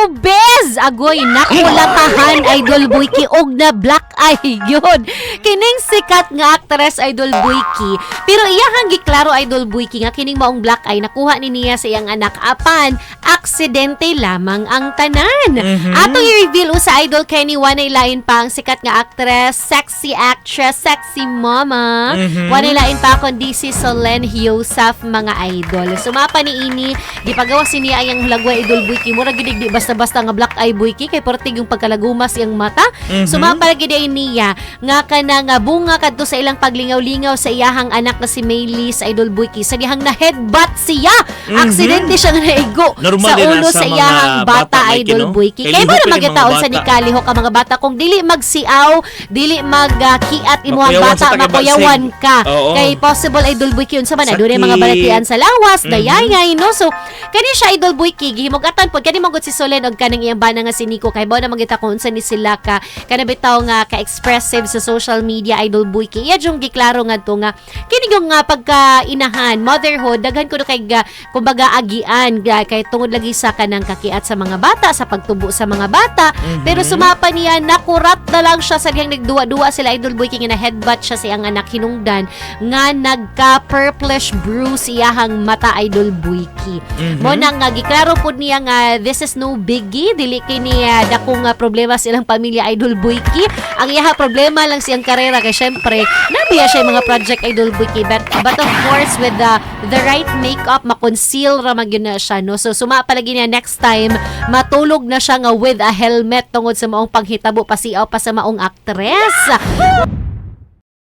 Showbiz! Agoy, nakulatahan, Idol Boyki, og na black eye yun. Kining sikat nga actress, Idol Boyki. Pero iyahang giklaro, Idol Boyki, nga kining maong black eye nakuha ni niya sa iyang anak apan aksidente lamang ang tanan. Atong i-reveal usa, Idol Kenny, wanay lain pa ang sikat nga actress, sexy actress, sexy mama. Wanay lain pa kundi si Solenn Heussaff, mga idol. Sumapa ni ini, gipagawa si niya ang hulagway, Idol Boyki. Mura gid di basta-basta nga black eye, Boyki, kay pertig yung pagkalagumas iyang mata. Sumapa lagi di niya nga kana nga bunga kadto sa ilang paglingaw-lingaw sa iyahang anak na si Maylis, Idol Boyki. Sa dihang na headbutt siya. Aksidente siya nga naigo Normal sa din na ulo sa sa mga iyahang bata, bata, Mikey, Idol no? Boyki. Kay Kay ba lihok na kini mga magitaon sa bata. nikalihok ang mga bata kung dili magsiaw, dili magkiat imuhang Makuyawan bata, sa taga-bagsig. Makuyawan ka. Oo. Kay possible, Idol Boyki, unsa man adunay mga Sakit. Balatian sa lawas, dayayay, no? So kani siya, Idol Boyki, gihimugatan pod kani magud si Solenn og kaning iyang bana nga si Nico kay bao na magita kung unsa ni sila ka kana bitaw nga ka-expressive sa social media, Idol Boyki. Iya jung giklaro ngadto nga kini yung nga pagka inahan, motherhood, daghan kuno kay kumbaga agian kay tungod lagi sa kanang kakiat sa mga bata, sa pagtubo sa mga bata. Pero sumapa niya, nakurat na lang siya sa dihang nagduwa-duwa sila, Idol Boyki, nga na headbutt siya sa iyang anak hinungdan nga nagka purplish bruise iyahang mata, Idol Boyki. Mo na nga giklaro pud niya nga this is no biggie, dili kini dakong problema sa ilang pamilya, Idol Boyki. Ang iyaha problema lang siyang karera kay syempre nabiya siya yung mga project, Idol Boyki, but of course with the right makeup, ma-conceal ra man gyud na siya, no? So suma palagi niya, next time matulog na siya nga with a helmet tungod sa maong panghitabo, pasiaw pa sa maong actress.